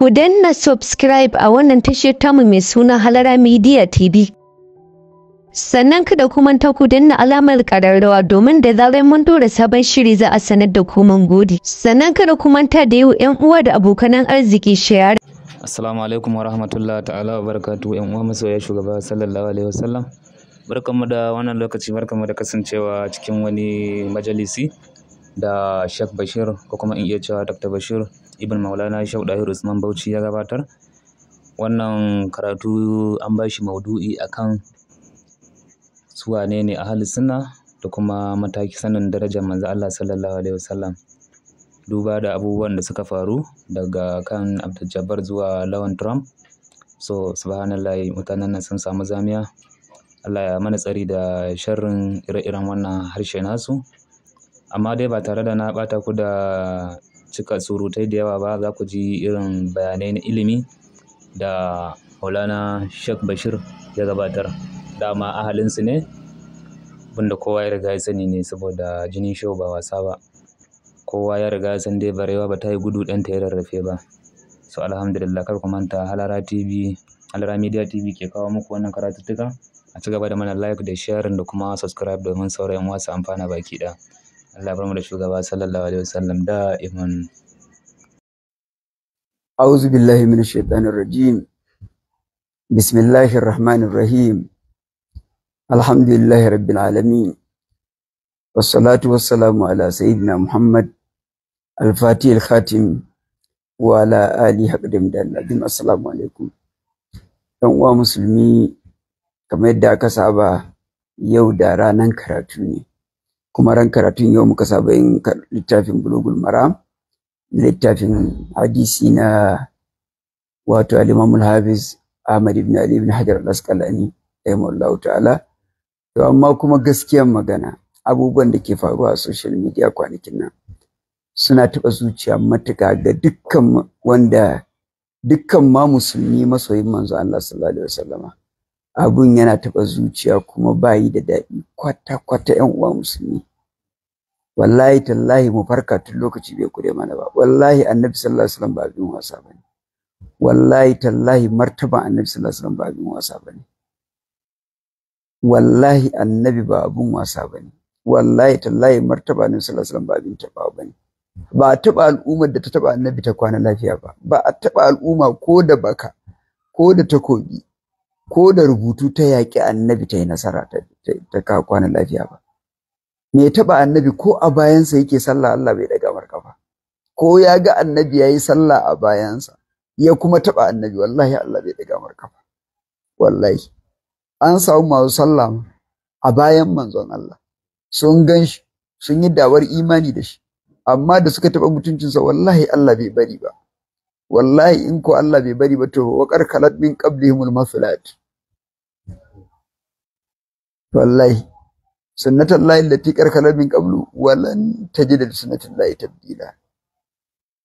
Ku danna subscribe a wannan tashar tamu mai suna Halara Media TV. Sannan kada ku manta ku danna alamar ƙararrawa domin da zarar mun dora sabon shiri za a sanar da ku, mun gode. Sannan kada ku manta da yau 'yan uwa da abokanan arziki share. Assalamu alaikum wa rahmatullahi ta'ala wa barakatuhu, 'yan uwa masoya shugaba sallallahu alaihi wasallam. Barkanmu da wannan lokaci, barkanmu da kasancewa cikin wani majalisi da Sheikh Bashir, ko kuma in iya cewa Dr. Bashir Ibn Maulana Sheikh Dahir Usman Bauchi ya gabatar. Wannan karatu an ba shi maudu'i akan su wane ne ahlus sunna da kuma mataki sanin darajar manzo Allah sallallahu alaihi wasallam. Duba da abubuwan da suka faru daga kan Abdul Jabbar zuwa Lawan Trump. So subhanallahi, mutanen nan sun samu zamiya. Allah ya mana tsari da sharrin ire-iren wannan harshe nasu. Amma dai ba tare da na ɓata ku da cika surutai da yawa ba, za ku ji irin bayanai na ilimi da Maulana Sheikh Bashir ya gabatar. Dama ahalinsu ne, abinda kowa ya riga ya sani ne, saboda jinin shehu ba wasa ba. Kowa ya riga ya san dai barewa ba ta yi gudu ɗanta ya rarrafe ba. So alhamdulillah, kar ku manta Halara TV, Halara Media TV ke kawo muku wannan karatuttuka. A ci gaba da mana like da sharing da kuma subscribe domin sauran 'yan uwa su amfana baki ɗaya. Allah bar mu da shugaba sallallahu alaihi wasallam da iman. أعوذ بالله من الشيطان الرجيم. بسم الله الرحمن الرحيم. الحمد لله رب العالمين، والصلاة والسلام على سيدنا محمد الفاتح الخاتم وعلى آله حق العظيم. السلام عليكم. ‘Yan uwa musulmi, kamar yadda aka saba, yau da ranar karatu ne, kuma ran karatun yau muka saba yin littafin Bulugul Maram, littafin hadisi na wato al-Imam al-Hafiz Ahmad ibn Ali ibn Hajar al-Asqalani rahimahullahu ta'ala. To amma kuma gaskiyar magana, abubuwan da ke faruwa a social media kwanakin nan suna taɓa zuciya matuƙa ga dukkan wanda, dukkan ma musulmi masoyin manzo Allah sallallahu alaihi wasallama. Abun yana taɓa zuciya kuma bayi da daɗi kwata kwata. Ƴan uwa musulmi, wallahi tallahi mu farka tun lokaci bai kure mana ba. Wallahi Annabi sallallahu alaihi wasallam ba abin wasa bane. Wallahi tallahi martaban Annabi sallallahu alaihi wasallam ba abin wasa bane. Wallahi Annabi ba abin wasa bane. Wallahi tallahi martaba Annabi sallallahu alaihi wasallam ba abin taɓawa bane. Ba a taɓa al'ummar da ta taɓa Annabi ta kwana lafiya ba. Ba a taɓa al'umma ko da baka ko da takobi ko da rubutu ta yaƙi Annabi ta yi nasara ta kwana lafiya ba. Me taɓa Annabi ko a bayansa yake sallah, Allah bai daga mar kafa. Ko ya ga Annabi yayi sallah a bayansa ya kuma taɓa Annabi, wallahi Allah bai daga mar kafa. Wallahi an samu masu sallah a bayan manzon Allah, sun gan shi, sun yi dawar imani da shi, amma da suka taɓa mutuncinsa, wallahi Allah bai bari ba. Wallahi in ko Allah bai bari ba, to waqar khalat min qablihimul masalat. Wallahi sunnatullahi allati qad khalat min qablu walan tajida li sunnatillahi tabdila.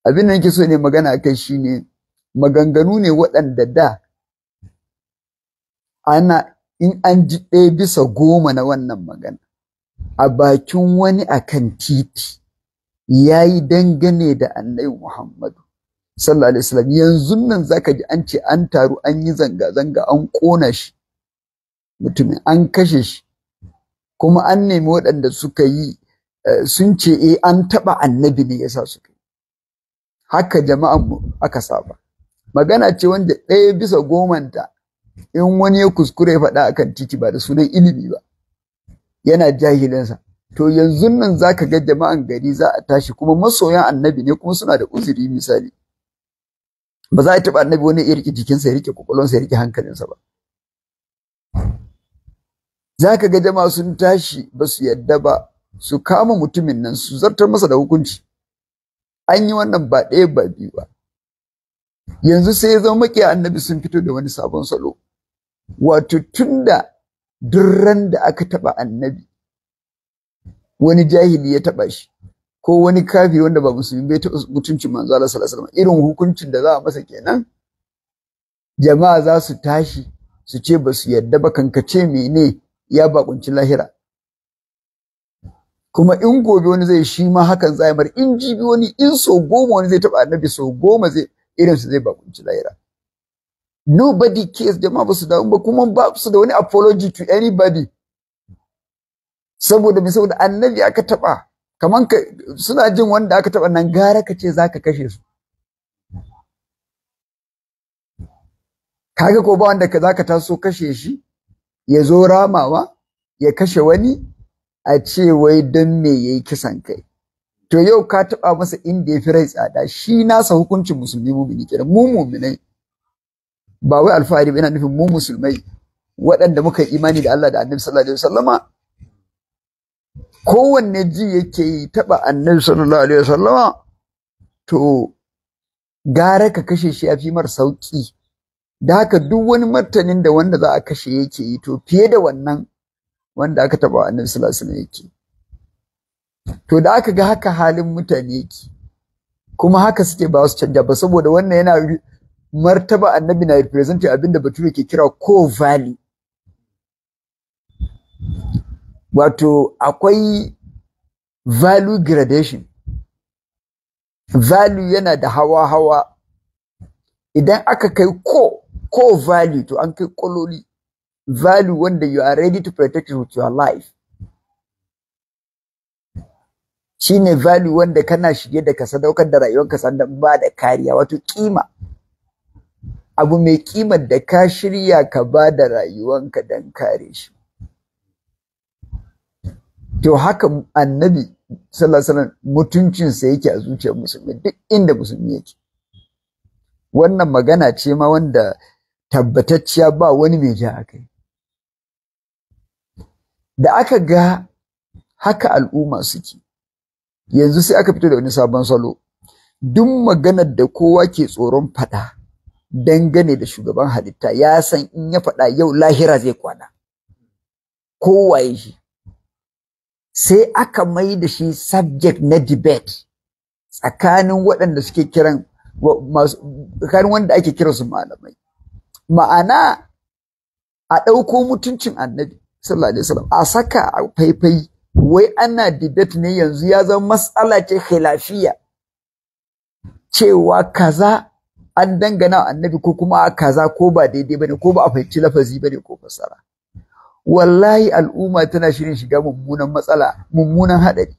Abin da nake so ne magana akai shine maganganu ne waɗanda da ana in an ji 1 bisa 10 na wannan magana a bakin wani akan titi yayi dangane da Annabi Muhammadu sallallahu alaihi wasallam, yanzu nan zaka ji an ce an taru, an yi zanga-zanga, an ƙona shi mutumin, an kashe shi, kuma an nemi waɗanda suka yi sun ce eh, an taɓa Annabi ne yasa suka yi haka. Jama'an mu aka saba magana ce wanda 1 bisa 10-ta in wani ya kuskure ya faɗa akan titi ba da sunan ilimi ba, yana jahilinsa, to yanzu nan zaka ga jama'an gari za a tashi, kuma masoyan Annabi ne, kuma suna da uzuri. Misali, ba za a taɓa Annabi wani ya riƙe jikinsa, ya riƙe kwakwalwarsa, ya riƙe hankalinsa ba. Za ka ga jama'a sun tashi, ba su yadda ba, su kama mutumin nan, su zartar masa da hukunci. An yi wannan ba ɗaya ba biyu ba. Yanzu sai ya zama maƙiya Annabi sun fito da wani sabon salo, wato tunda duk da aka taɓa Annabi, wani jahili ya taɓa shi, ko wani kafiri wanda ba musulmi bai taɓa mutuncin manzo Allah sallallahu alaihi wasallam, irin hukuncin da za a masa kenan, jama'a za su tashi su ce ba su yadda ba, kankace mene ya bakunci lahira. Kuma in gobe wani zai shi ma hakan zai mar, in jibi wani, in so 10 wani zai taɓa Annabi, so 10 zai irin su zai bakunci lahira. Nobody cares, jama'a ba su damu ba, kuma ba su da wani apology to anybody. Saboda me? Saboda annabi aka taba. Kaman ka, suna jin wanda aka taba nan gara ka ce zaka kashe su. Kaga ko ba wanda ka zaka taso kashe shi ya zo ramawa ya kashe wani a ce wai don me yayi kisan kai. To yau ka taba masa inda ya fi rai tsada. Shi nasa hukuncin musulmi mumini kenan. Mu muminai ba wai alfahari ba, ina nufin mu musulmai waɗanda muka yi imani da Allah da Annabi sallallahu alaihi wasallama, kowanne ji yake yi taba Annabi sallallahu alaihi wasallama to gara ka kashe shi ya fi mar sauki. Da haka duk wani martanin da wanda za a kashe yake yi to fiye da wannan wanda aka taba Annabi sallallahu alaihi wasallam yake. To da aka ga haka halin mutane yake, kuma haka suke ba su canja ba, saboda wannan yana martaba Annabi na representing abinda Bature ke kira core value. Wato akwai value gradation. Value yana da hawa-hawa. Idan aka kai core value to an kai kololi. Value wanda you are ready to protect it with your life. Shine value wanda kana shige da ka sadaukar da rayuwarka sannan ba da kariya, wato kima. Abu mai kimar da ka shirya ka ba da rayuwanka don kare shi. To haka Annabi sallallahu alaihi wasallam mutuncinsa yake a zuciyar musulmi duk inda musulmi yake. Wannan magana ce ma wanda tabbatacciya ba wani mai ja akai. Da aka ga haka al'umma suke, yanzu sai aka fito da wani sabon salo. Duk maganar da kowa ke tsoron faɗa dangane da shugaban halitta, ya san in ya faɗa yau lahira zai kwana, kowaye shi. Sai aka mai da shi subject na debate tsakanin waɗanda suke kiran tsakanin wanda ake kiransu malamai. Ma'ana a ɗauko mutuncin Annabi sallallahu alaihi wasallam a saka a faifai, wai ana debate ne yanzu, ya zama matsala ce khilafiya cewa kaza an dangana Annabi ko kuma kaza ko ba daidai bane, ko ba a fahimci lafazi bane ko fassara. Wallahi al'umma tana shirin shiga mummunan matsala, mummunan haɗari.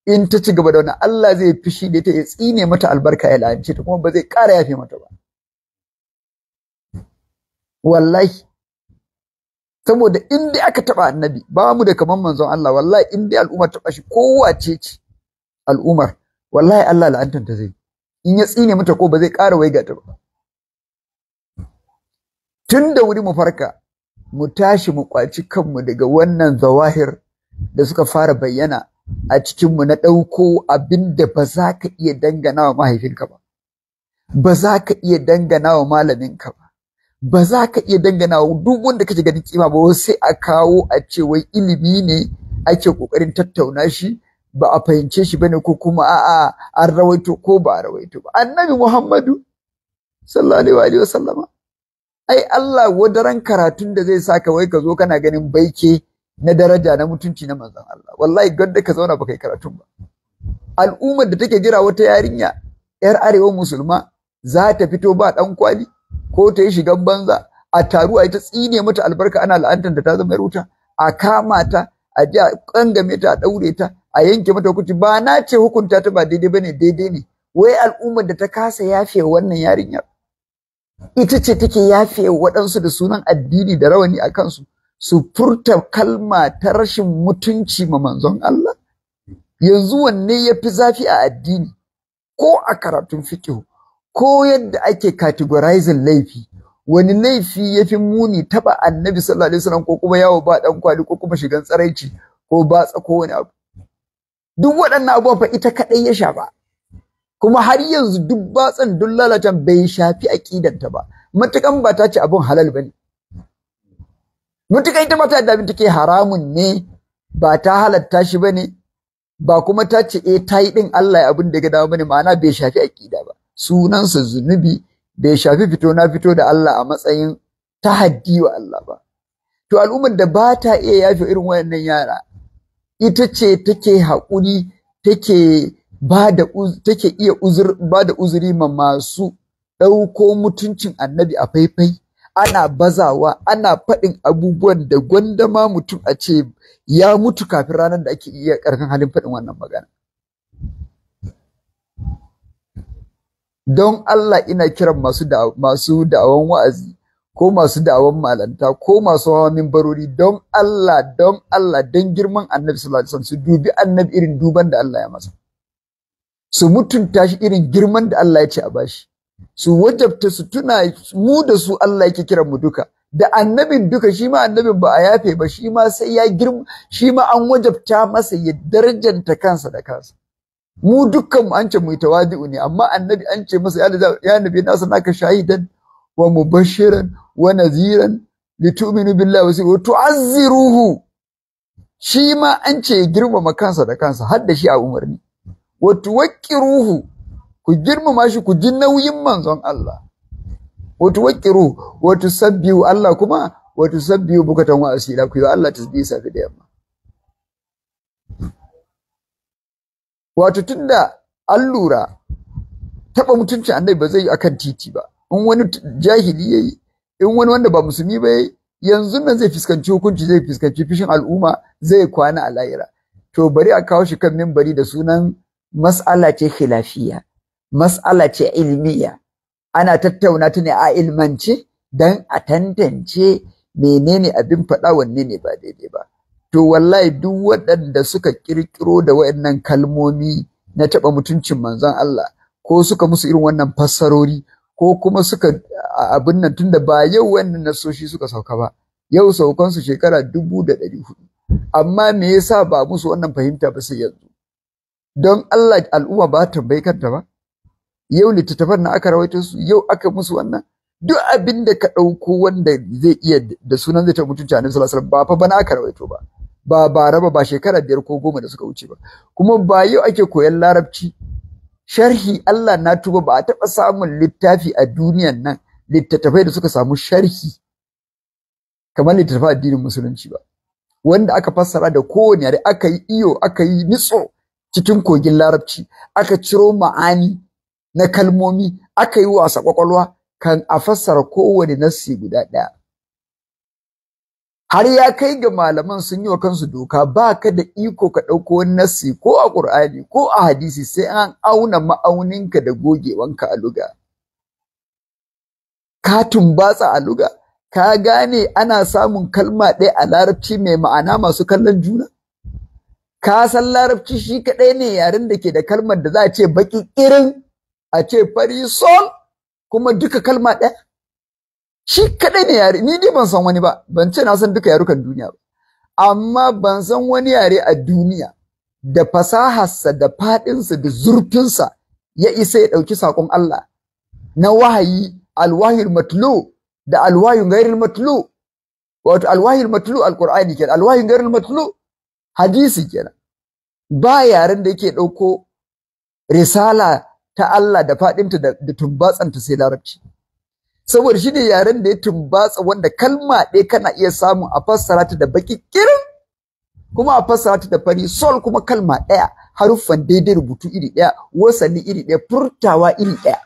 In ta ci gaba da wannan, Allah zai fishi da ita, ya tsine mata albarka, ya la'ance ta, kuma ba zai ƙara yafe mata ba. Wallahi saboda in dai aka taɓa Annabi, ba mu da kaman manzon Allah, wallahi in dai al'umma taɓa shi, kowace ce al'ummar, wallahi Allah la'antanta zai. In ya tsine mata ko ba zai ƙara waiga ta ba. Tun da wuri mu farka, mu tashi mu kwaci kanmu daga wannan zawahir da suka fara bayyana a cikinmu na ɗauko abin da ba za ka iya dangana wa mahaifinka ba, ba za ka iya dangana wa malaminka ba, ba za ka iya dangana wa duk wanda kake ganin kima ba, sai a kawo a ce wai ilimi ne ake ƙoƙarin tattauna shi, ba a fahimce shi bane, ko kuma a'a an rawaito ko ba a rawaito ba. Annabi Muhammadu sallallahu alaihi wa sallama, ai Allah wadaran karatun da zai saka wai ka zo kana ganin baike na daraja na mutunci na manzon Allah. Wallahi gwanda ka zauna baka yi karatun ba. Al'ummar da take jira wata yarinya yar arewa musulma za ta fito ba dan kwali ko ta yi shigan banza, a taru a yi ta tsine mata albarka ana la'antar da ta zama wuta, a kama ta, a ji a kangame ta, a daure ta, a yanke mata hukunci. Ba na ce hukunta ta ba daidai bane, daidai ne. Wai al'ummar da ta kasa yafe wannan yarinyar ita ce take yafe waɗansu da sunan addini da rawani a kansu su furta kalma ta rashin mutunci ma manzon Allah. Yanzu wanne ya fi zafi a addini ko a karatun fiqh ko yadda ake categorizing laifi, wani laifi ya fi muni, taɓa Annabi sallallahu alaihi wasallam ko kuma yawo ba ɗan kwali ko kuma shigan tsaraici ko batsa ko wani abu? Duk waɗannan abubuwan fa ita kaɗai ya shafa. Kuma har yanzu duk batsan duk lalacen bai shafi aƙidanta ba, matukan ba ta ce abun halal bane, matukan ita ba ta yadda abin take haramun ne, ba ta halatta shi bane, ba kuma ta ce eh ta yi din Allah ya abin da ga dawo bane, ma'ana bai shafi aƙida ba, sunansa zunubi, bai shafi fito na fito da Allah a matsayin tahaddi wa Allah ba. To al'ummar da ba ta iya yafe irin wayannan yara ita ce take haƙuri, take ba da take iya uzur ba da uzuri ma masu ɗauko mutuncin annabi a faifai, ana bazawa, ana faɗin abubuwan da gwandama mutum a ce ya mutu kafin ranar da ake iya ƙarfin halin faɗin wannan magana. Don Allah ina kiran masu da'awan wa'azi ko masu da'awan malanta ko masu hawa minbarori, don Allah, don Allah, don girman annabi sallallahu alaihi wasallam, su dubi annabi irin duban da Allah ya masa, su mutunta shi irin girman da Allah ya ce a bashi, su wajabta su tuna mu da su Allah yake kiran mu duka, da annabin duka. Shi ma annabin ba a yafe ba, shi ma sai ya girma, shi ma an wajabta masa ya darajanta kansa da kansa. Mu dukkan mu an ce mu yi tawadi'u ne, amma annabi an ce masa ya nabi nasa naka shahidan wa mubashiran wa naziran litu'minu billahi wa tu'azziruhu. Shi ma an ce ya girmama kansa da kansa, har da shi a umarni. Wa tuwaqqiruhu, ku girmama shi, ku ji nauyin manzon Allah. Wa tuwaqqiruhu wa tusabbihu Allah, kuma wa tusabbihu bukatan wa asila, ku yi Allah tasbihi safi da yamma. Wato tunda an lura taɓa mutuncin annabi ba zai yi akan titi ba, in wani jahili yayi, in wani wanda ba musulmi ba yayi, yanzu nan zai fuskanci hukunci, zai fuskanci fishin al'umma, zai kwana a lahira. To bari a kawo shi kan minbari da sunan mas'ala ce khilafiyya, mas'ala ce ilmiya, ana tattauna ta ne a ilmance dan a tantance menene abin faɗa, wanne ne ba daidai ba. To wallahi duk waɗanda suka ƙirƙiro da waɗannan kalmomi na taɓa mutuncin manzon Allah, ko suka musu irin wannan fassarori, ko kuma suka abin nan, tunda ba yau wannan nasoshi suka sauka ba, yau saukansu shekara 1400, amma me yasa ba musu wannan fahimta ba sai yanzu? Don Allah al'umma ba tambayi kanta ba. Yau littattafan na aka rawaito su, yau aka musu wannan. Duk abin da ka ɗauko wanda zai iya da sunan zai taɓa mutunci annabi sallallahu alaihi wasallam, ba fa bana aka rawaito ba, ba bara ba, ba shekara 5 ko 10 da suka wuce ba, kuma ba yau ake koyan larabci sharhi. Allah na tuba, ba a taɓa samun littafi a duniyan nan, littattafai da suka samu sharhi kamar littattafan addinin musulunci ba, wanda aka fassara da kowane yare, aka yi iyo, aka yi nitso cikin kogin larabci, aka ciro ma'ani na kalmomi, aka yi wasa kwakwalwa kan a fassara kowane nassi guda ɗaya. Har ya kai ga malaman sun yi wa kansu doka, ba ka da iko ka ɗauko wani nassi ko a Ƙur'ani ko a hadisi sai an auna ma'auninka da gogewanka a luga. Ka tumbatsa a luga, ka gane ana samun kalma ɗaya a larabci mai ma'ana masu kallon juna? Ka san larabci shi kaɗai ne yaren da ke da kalmar da za a ce baƙi ƙirin, a ce fari sol, kuma duka kalma ɗaya? Shi kaɗai ne yare, ni dai ban san wani ba, ban ce na san duka yarukan duniya ba, amma ban san wani yare a duniya da fasaharsa da faɗinsa da zurfinsa ya isa ya ɗauki saƙon Allah na wahayi, alwahil matlu da alwahil ghairil matlu. Wato alwahil matlu alqur'ani kenan, alwahil ghairil matlu hadisi kenan. Ba yaren da yake ɗauko risala ta Allah da faɗinta da tumbatsanta sai larabci. Saboda shi ne yaren da ya tumbatsa, wanda kalma ɗaya kana iya samun a fassara ta da baƙi ƙirin, kuma a fassara ta da fari sol, kuma kalma ɗaya, haruffan daidai, rubutu iri ɗaya, wasali iri ɗaya, furtawa iri ɗaya.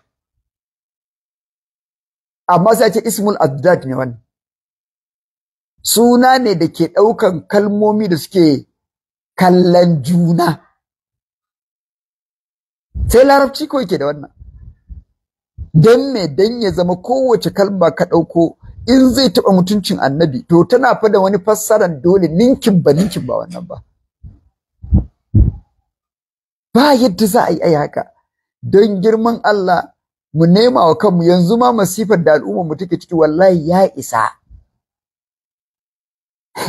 Amma sai a ce ismul addad ne wannan. Suna ne da ke ɗaukan kalmomi da suke kallon juna. Sai larabci kawai ke da wannan. Don me? Don ya zama kowace kalma ka ɗauko in zai taɓa mutuncin annabi, to tana fa da wani fassaran dole ninkin ba ninkin ba wannan ba. Ba yadda za a yi ai haka. Don girman Allah mu nema wa kanmu yanzu ma masifar da al'ummar mu take ciki wallahi ya isa.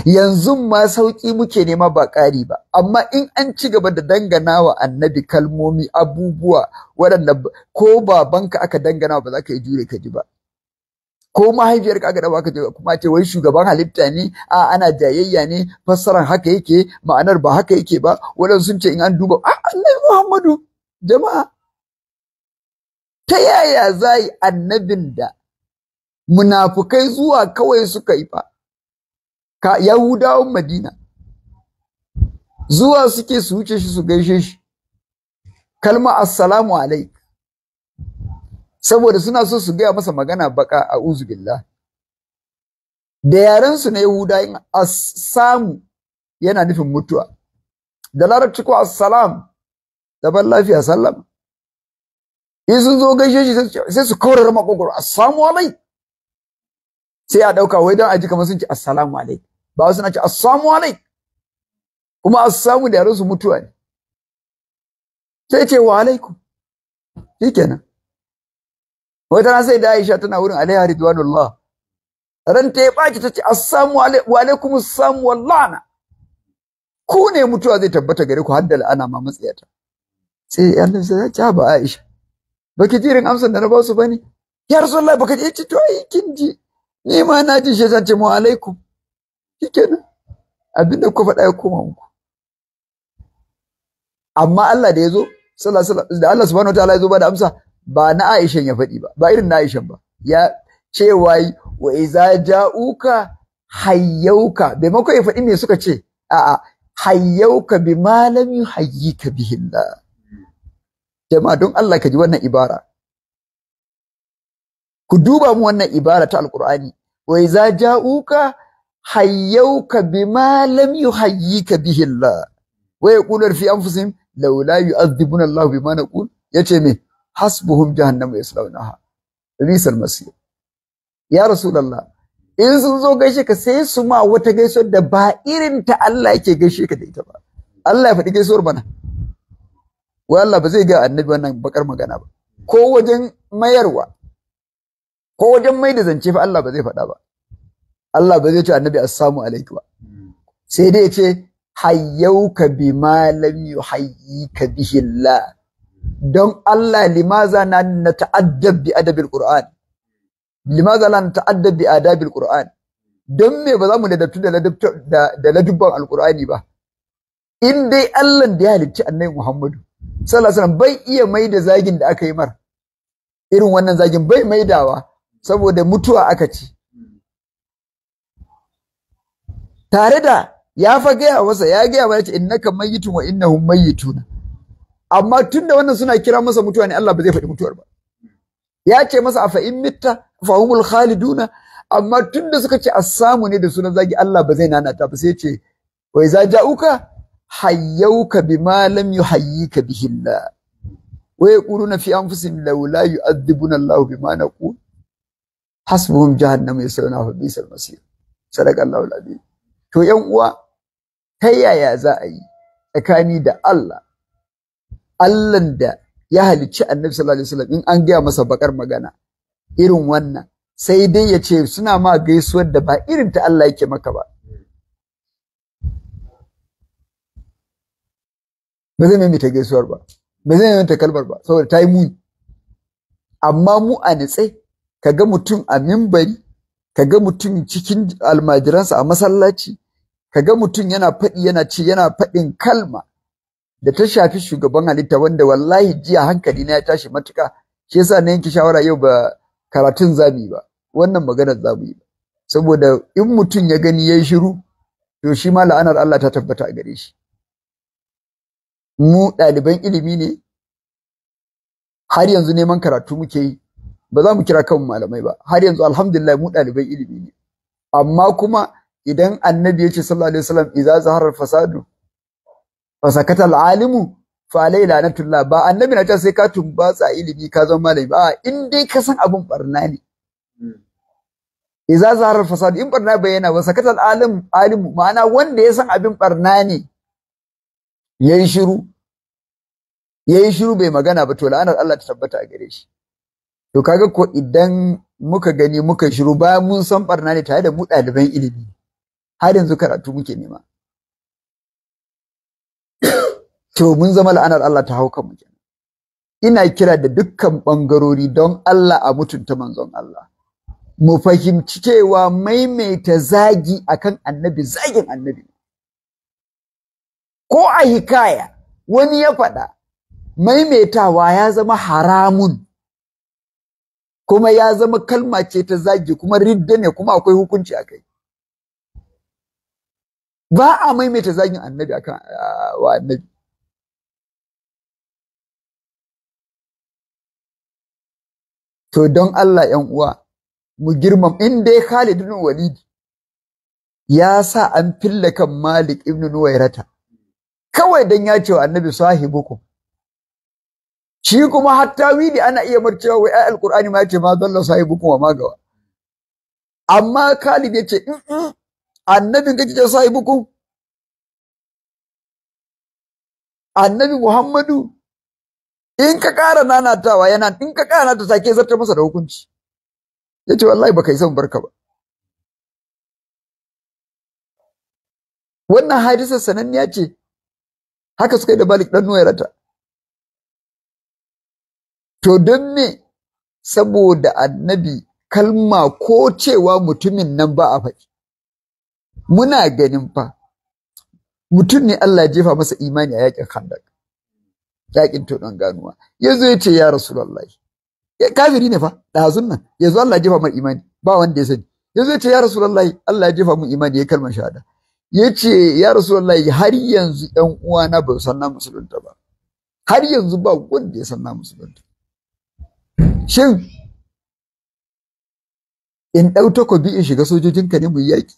Yanzu ma sauki muke nema ba ƙari ba, amma in an ci gaba da dangana wa annabi kalmomi abubuwa waɗanda ko babanka aka dangana ba za ka yi jure ka ji ba, ko mahaifiyarka aka dawo aka ji, kuma ce wai shugaban halitta ne, a ana jayayya ne, fassaran haka yake, ma'anar ba haka yake ba, waɗansu sun ce in an duba a annabi Muhammadu. Jama'a, ta yaya za yi annabin da munafukai zuwa kawai suka yi fa, ka Yahudawan Madina zuwa suke su wuce shi su gaishe shi, kalma assalamu alaik, Saboda suna so su gaya masa magana baka, a'udhu billah. Da yaren su na Yahuda in assamu yana nufin mutuwa. Da Larabci ko assalam, zaman lafiya, sallama. In sun zo gaishe shi sai su kaurara makogoro, assalamu alaikum. Sai a dauka wai don a ji kamar sun ce assalamu alaikum. Ba suna ce assalamu alaikum. Kuma assamu da yaren su mutuwa ne. Sai ce wa alaikum. Shikenan. Wata rana sai da Aisha tana wurin alaiha ridwanullah. Ran ta ya ɓaci ta ce assamu wa alaikum assamu wallana. Ku ne mutuwa zai tabbata gare ku har da la'ana ma matsiyata. Sai Allah sai ya ce ba Aisha. Baki jirin amsar da na ba su bane. Ya Rasulullah baka ji ce to ai kin ji. Ni ma na ji shi zan ce mu alaikum. Shikenan. Abinda ku faɗa ya koma muku. Amma Allah da yazo sallallahu alaihi da Allah subhanahu wataala yazo ba da amsa ba na Aisha ya faɗi ba, ba irin na Aisha ba. Ya cewa wa iza ja'uka hayyauka, bai mako ya faɗi me suka ce, a'a hayyauka bima lam yuhayyika bihi Allah. Jama'a don Allah ka ji wannan ibara. Ku duba mu wannan ibara ta Alƙur'ani. Wa iza ja'uka hayyauka bima lam yuhayyika bihi Allah. Wa yaqulu fi anfusihim laula yu'adhibuna Allah bima naqul. Yace me? Hasbuhum jahannam yaslawnaha. Bisal masir. Ya Rasulullah, in sun zo gaishe ka sai su ma wata gaisuwar da ba irin ta Allah yake gaishe ka da ita ba. Allah ya faɗi gaisuwar bana. Wai Allah ba zai ga annabi wannan bakar magana ba. Ko wajen mayarwa, ko wajen mai da zance fa Allah ba zai faɗa ba. Allah ba zai ce annabi assalamu alaikum ba. Sai dai ya ce hayyauka bima lam yuhayyika bihi Allah. Don Allah limaza na nata'addab bi adabil Qur'an. Limaza la nata'addab bi adabil Qur'an. Don me ba za mu ladabtu da ladubban Alqur'ani ba? In dai Allah da ya halicci Annabi Muhammadu sallallahu alaihi wasallam bai iya maida zagin da aka yi mar. Irin wannan zagin bai maidawa saboda mutuwa aka ci. Tare da ya fa gaya masa, ya gaya masa ya ce innaka mayyitun wa innahum mayyituna. Amma tunda wannan suna kira masa mutuwa ne, Allah ba zai faɗi mutuwar ba. Ya ce masa afa in mitta fa humul khaliduna. Amma tunda suka ce assamu ne da sunan zagi, Allah ba zai nanata ba, sai ce wa iza ja'uka hayyauka bima lam yuhayyika bihi Allah. Wa yaquluna fi anfusihim laula yu'adhibuna Allah bima naqul. Hasbuhum jahannam yaslawnaha fa bisal masir. Sadaqa Allahu al-azim. To yan uwa, ta yaya za a yi tsakani da Allah, Allahn da ya halicci Annabi sallallahu alaihi wasallam in an gaya masa bakar magana irin wannan, sai dai ya ce suna ma gaisuwar da ba irin ta Allah yake maka ba. Ba zai maimaita gaisuwar ba, ba zai maimaita kalmar ba, saboda ta yi muni. Amma mu a nitse, ka ga mutum a mimbari, ka ga mutum cikin almajiransa a masallaci, ka ga mutum yana faɗi yana ci yana faɗin kalma da ta shafi shugaban halitta, wanda wallahi jiya hankali na ya tashi matuka. Shi yasa na yanke shawara yau ba karatun zamu yi ba, wannan maganar zamu yi ba. Saboda in mutum ya gani yayi shiru, to shi ma la'anar Allah ta tabbata a gare shi. Mu ɗaliban ilimi ne, har yanzu neman karatu muke yi, ba za mu kira kanmu malamai ba. Har yanzu alhamdulillah mu ɗaliban ilimi ne. Amma kuma idan annabi ya ce sallallahu alaihi wasallam idza zahara fasadu fasakata alalimu fa alai lanatullah, ba annabi na ce sai ka tumbatsa ilimi ka zama malami ba, in dai ka san abun barna ne. Idza zahara fasadu, in barna bayyana ba, sakata alalim alimu, ma'ana wanda ya san abin barna ne yayi shiru, yayi shiru bai magana ba, to la'anar Allah ta tabbata a gare shi. To kaga ko idan muka gani muka shiru bayan mun san barna ne, tare da mu ɗaliban ilimi har yanzu karatu muke nema, to mun zama la'anar Allah ta hau kanmu kenan. Ina kira da dukkan bangarori don Allah a mutunta manzon Allah. Mu fahimci cewa maimaita zagi akan annabi zagin annabi. Ko a hikaya wani ya faɗa, maimaitawa ya zama haramun, kuma ya zama kalma ce ta zagi, kuma ridda ne, kuma akwai hukunci a kai. Ba a maimaita zagin annabi akan wa annabi. To don Allah ‘yan uwa, mu girmam in dai Khalid ibn Walid ya sa an fille kan Malik ibn Nuwairata kawai dan ya ce wa Annabi sahibukum. Shi kuma hatta wili ana iya marcewa wai ai Alqur'ani ma ya ce ma dalla sahibukum wa ma gawa. Amma Khalid ya ce annabin kake ce sahibukum, Annabi Muhammadu in ka ƙara nanatawa yana in ka ƙara ta take zarta masa da hukunci. Yace wallahi baka yi son barka ba. Wannan hadisar sananniya ce, haka suka yi da Malik dan Nuwairata. To don me? Saboda Annabi kalma ko cewa mutumin nan ba a faɗi. Muna ganin fa mutum ne Allah ya jefa masa imani a yakin Khandak, yakin tonon ganuwa. Yazo ya ce ya Rasulullahi, kafiri ne fa ɗazun nan, yazo Allah ya jefa mar imani ba wanda ya sani. Yazo ya ce ya Rasulullahi, Allah ya jefa mun imani, ya kalmar shahada. Yace ya Rasulullahi, har yanzu ɗan uwana ba san na musulunta ba, har yanzu ba wanda ya san na musulunta. Shin in ɗau takobi in shiga sojojinka ne mu yi yaƙi,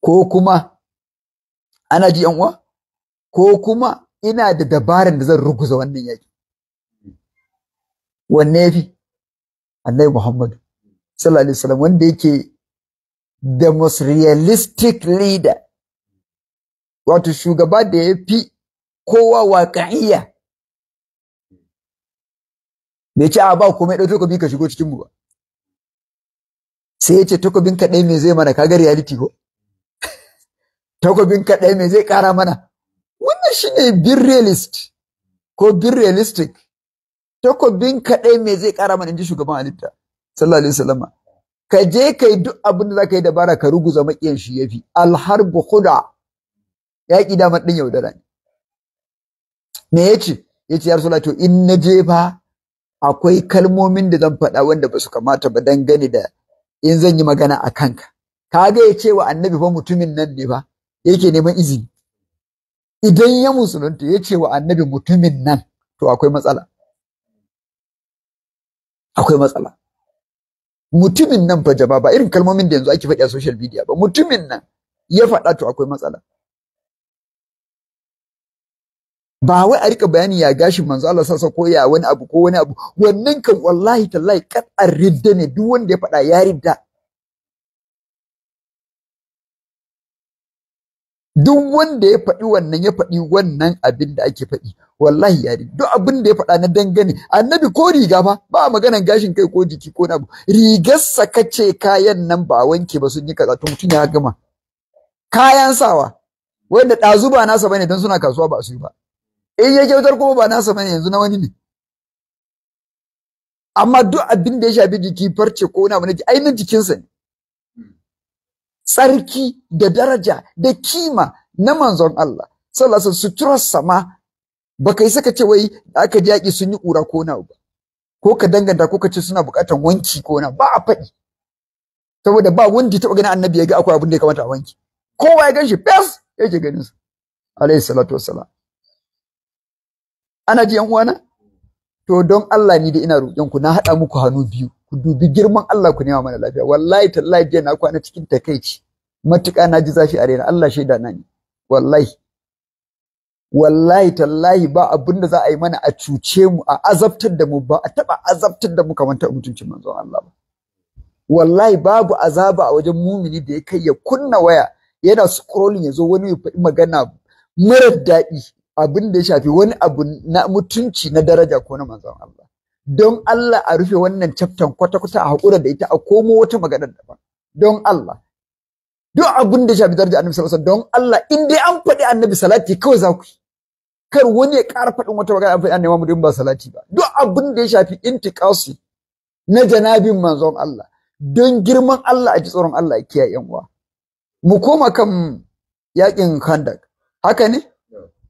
ko kuma ana ji yan uwa, ko kuma ina da dabaran da zan ruguza wannan yaƙi? Wanne yafi? Annabi Muhammadu sallallahu alaihi wasallam, wanda yake the most realistic leader, wato shugaba da ya fi kowa waƙa'iyya. Bai ce a ba komai ɗau takobi ka shigo cikin mu ba, sai ya ce takobin kaɗai me zai mana? Kaga reality ko? Takobin kaɗai me zai ƙara mana? Wannan shine bin realist ko bin realistic. Takobin kaɗai me zai ƙara mana, inji shugaban halitta sallallahu alaihi wasallam. Ka je ka yi duk abin da za ka yi dabara ka ruguza maƙiyan shi yafi. Alharbu khuda, yaƙi damar ɗin yaudara ne. Me yace? Yace ya Rasulullah, to in na je fa akwai kalmomin da zan faɗa wanda ba su kamata ba dangane da in zan yi magana a kanka. Kaga ya ce wa Annabi fa mutumin nan ne fa yake neman izini. Idan ya musulunta ya ce wa Annabi mutumin nan, to akwai matsala. Akwai matsala. Mutumin nan fa jaba ba irin kalmomin da yanzu ake faɗi a social media ba. Mutumin nan ya faɗa, to akwai matsala. Ba wai a rika bayani ya gashin manzo Allah sassa ko ya wani abu ko wani abu. Wannan kan wallahi tallahi kat'ar ridda ne, duk wanda ya faɗa ya ridda. Duk wanda ya faɗi wannan, ya faɗi wannan abin da ake faɗi, wallahi ya ridda. Duk abin da ya faɗa na dangane Annabi ko riga fa ba maganan gashin kai ko jiki ko abu, rigarsa kace kayan nan ba wanke ba sun yi kaza, to mutum ya gama kayan sawa wanda ɗazu ba nasa bane don suna kasuwa ba su yi ba. In ya kyautar kuma ba nasa bane, yanzu na wani ne. Amma duk abin da ya shafi jiki, farce ko wani abu na ainihin jikinsa ne. Tsarki da daraja da kima na manzon Allah sallallahu alaihi wasallam, suturar sama baka yi saka ce wai aka ji yaƙi sun yi ƙura ko na ba, ko ka danganta ko ka ce suna buƙatar wanki ko na ba a faɗi, saboda ba wanda ya taɓa ganin Annabi ya ga akwai abin da ya kamata a wanki. Kowa ya ganshi fes yake ganin sa alaihi salatu wassalam. Ana ji yan uwana? To don Allah ni da ina roƙon ku, na haɗa muku hannu biyu, ku dubi girman Allah ku nema mana lafiya. Wallahi tallahi jiya na kwana cikin takaici matuƙa, na ji zafi a raina. Allah shaida na ne, wallahi wallahi tallahi ba abin da za a yi mana a cuce mu a azabtar da mu, ba a taɓa azabtar da mu kamar ta mutuncin manzon Allah ba. Wallahi babu azaba a wajen mumini da ya kai ya kunna waya yana scrolling ya zo wani ya faɗi magana marar daɗi abin da ya shafi wani abu na mutunci na daraja ko na manzon Allah. Don Allah a rufe wannan chapter kwata-kwata, a haƙura da ita, a komo wata maganar daban. Don Allah duk abin da ya shafi daraja Annabi sallallahu alaihi wasallam, don Allah in dai an faɗi Annabi salati kawai za ku yi, kar wani ya ƙara faɗin wata magana an faɗi Annabi Muhammad in ba salati ba. Duk abin da ya shafi intiqasi na janabin manzon Allah, don girman Allah a ji tsoron Allah ya kiyaye yan uwa. Mu koma kan yakin Khandak. Haka ne?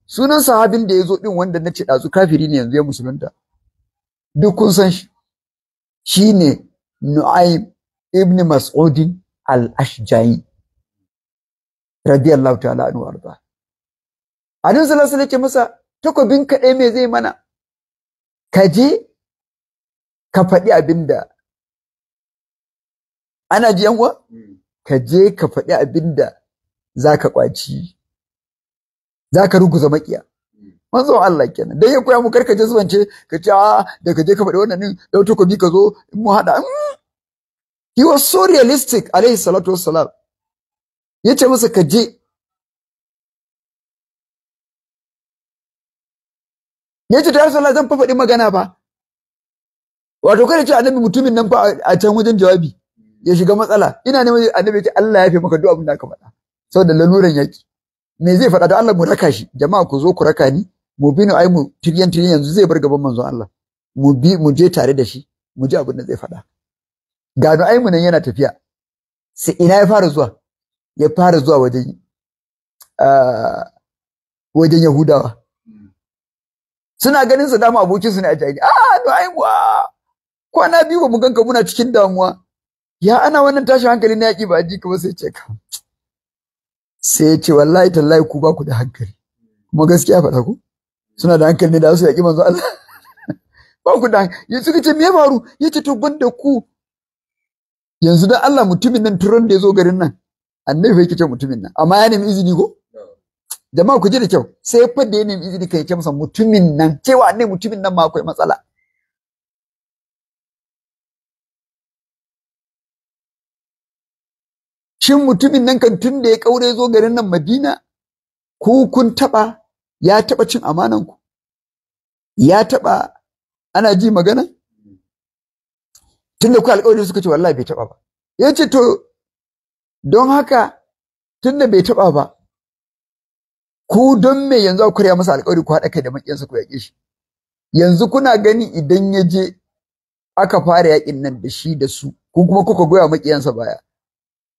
Sunan sahabin da ya zo din wanda na ce ɗazu kafiri ne yanzu ya musulunta, duk kun san shi, shine Nu'aym ibn Mas'ud al-Ashja'i radiyallahu ta'ala anhu arda. Annabi sallallahu alaihi wasallam ce masa takobin kaɗai me zai mana? Ka je Ka faɗi abin da ana ji yan uwa, ka je ka faɗi abin da za ka ƙwaci, za ka ruguza maƙiya. Manzon Allah kenan dan ya koya mu karka je zuwance ka ce a da ka je ka faɗi wannan din dau takobi ka zo in mu haɗa. He was so realistic alaihi salatu wassalam. Yace masa ka je. Yace ta Rasulullah zan fa faɗi magana ba. Wato kada ce annabi mutumin nan fa a can wajen jawabi ya shiga matsala. Ina neman annabi ya ce Allah ya fi maka duk abin da aka faɗa. Saboda laluran yaki. Me zai faɗa? Da Allah mu raka shi. Jama'a ku zo ku raka ni. Mu bi ai mu tiryan tiryan yanzu zai bar gaban manzon Allah. Mu bi mu je tare da shi. Mu ji abin da zai faɗa. Ga Nu'aimu nan yana tafiya. Sai ina ya fara zuwa? Ya fara zuwa wajen wajen Yahudawa. Suna ganin su dama abokin su ne a jahili. Ah Nu'aimu, kwana biyu ba mu ganka muna cikin damuwa. Ya ana wannan tashin hankali na yaki ba ji ka ba. Sai ce ka. Sai ce wallahi tallahi ku ba ku da hankali. Kuma gaskiya faɗa ku? Suna da hankali ne da su yaki manzo Allah. Ba ku da hankali. Suka ce me ya faru? Yace to banda ku. Yanzu dan Allah mutumin nan turan da ya zo garin nan annabi yake ce mutumin nan amma ya nemi izini ko? Jama'a ku ji da kyau. Sai fa da ya nemi izini kai ce masa mutumin nan, cewa annabi mutumin nan ma akwai matsala. Shin mutumin nan kan tun da ya kaure zo garin nan Madina ku kun taba, ya taba cin amanan ku? Ya taba, ana ji magana? Tunda ku alƙawari suka ce wallahi bai taba ba. Yace to don haka tunda bai taba ba, ku don me yanzu ku karya masa alƙawari ku haɗa kai da maƙiyansa ku yaƙe shi? Yanzu kuna gani idan ya je aka fara yaƙin nan da shi da su, ku kuma kuka goya maƙiyansa baya.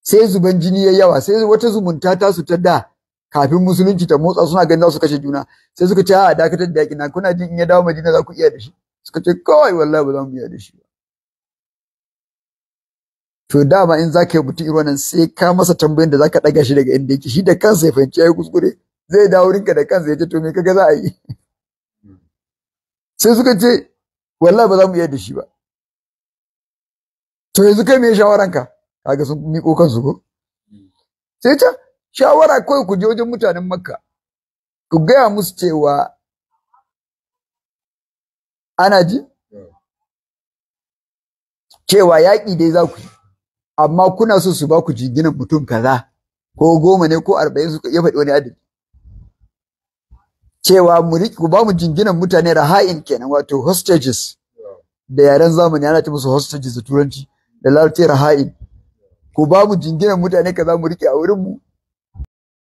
Sai zuban jini ya yawa, sai wata zumunta ta su ta da kafin musulunci ta motsa suna ganin za su kashe juna. Sai suka ce a dakatar da yaƙin nan, kuna jin in ya dawo Madina za ku iya da shi? Suka ce kawai wallahi ba za mu iya da shi ba. To dama in za ka yi mutum irin wannan sai ka masa tambayoyin da za ka ɗaga shi daga inda yake, shi da kansa ya fahimci ya yi kuskure, zai dawo wurinka da kansa ya ce to me kaga za a yi? Sai suka ce wallahi ba za mu iya da shi ba. To yanzu kai me shawaranka? Kaga sun miƙo kansu ko? Sai ta shawara kawai ku je wajen mutanen Makka ku gaya musu cewa ana ji cewa yaƙi dai za ku yi, amma kuna so su ba ku jinginan mutum kaza ko 10 ne ko 40, suka iya faɗi wani adadi cewa mu ku ba mu jinginan mutane raha'in kenan, wato hostages da yaren zamani ana ce musu hostages da turanci, da larabci raha'in. Ku ba mu jinginan mutane kaza mu rike a wurin mu,